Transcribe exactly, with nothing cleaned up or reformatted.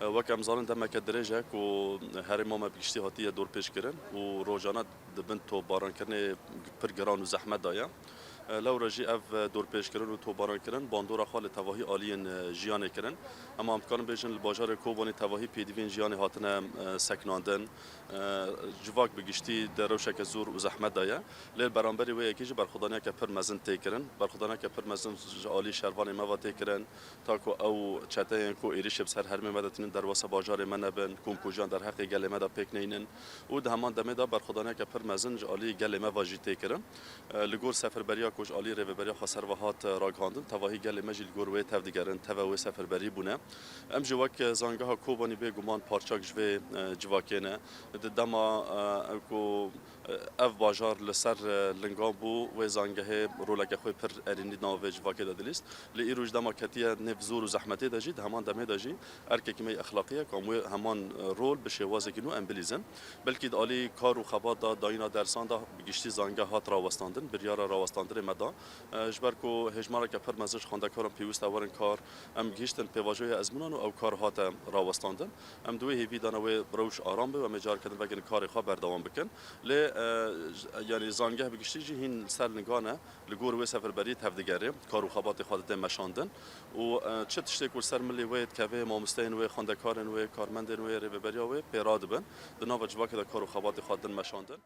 Wek em zanin demeke dirêj e ku herêma me bi giştî hatiye dorpêçkirin û rojane di bin topbarankirinê pir giran û zehmet de ye. Lewra jî ev dorpêçkirin û topbarankirin bandora xwe li tevahî aliyên jiyanê kirin. Ema em dikarin bêjin li bajarê Kobanê tevahî pêdiviyên jiyanê hatine sekinandin. Civak bi giştî di rewşeke zor û zehmet de ye. Lê li beramberî wê yekê jî berxwedaniyeke pir mezin tê kirin. Berxwedaniyeke pir mezin ji alî şervanê me ve tê kirin. Ta ku ew çeteyên ku êrîşê bi ser herêmê me de tînin derwasa bajarê me nebin, komkujiyan derheqê gelê me de pêk neynin û di heman demê de berxwedaniyeke pir mezin ji alî gelê me ve jî tê kirin. E, li gor seferberiya ku ji alî rêveberiya xweser ve hat, e, ragihandin, tevahî gelê me jî li gor wê tevdigerin, teve wê seferberî bûne. Em jî wek zangeha Kobanî bêguman parçak ji vê, e, civakê ne. Di dema, e, ku ev bajar li ser, e, lingan bû, wê zangehê roleke xwe pir erênî di nava vê civakê de dilîst. Lê îro ji dema ketiye nêv zor û zehmetê de jî, di heman demê de jî erkekî me yê exlaqî ye, ku em wê heman, e, rol bi şêwazekî nû em bilîzin. Belkî di alî kar û xebat de, dayîna dersan de bi giştî zangeh hat rawestandin, biryara rawestandinê me da. E, ji ber ku hêjmareke pir mezin ji xwendekaran pêwîst e werin kar, em gihîştin pêvajoya ezmûnan û ew kar hate rawestandin. Em di wê hêvî de ne wê rewş aram be û em ê careke din vekin karê xwe berdewam bikin. Lê, e, j-, yanî zangeh bi giştî jî hîn li ser lingan e, li gor wê seferberî tevdigere, kar û xebatê xwe dide meşandin. Û, e, çi tiştê ku li ser milê wê dikeve, mamosteyên wê, xwendekarên wê, karmendên wê, rêveberiya wê pê radibin, di nava civakê de kar û xebatê xwe didin meşandin.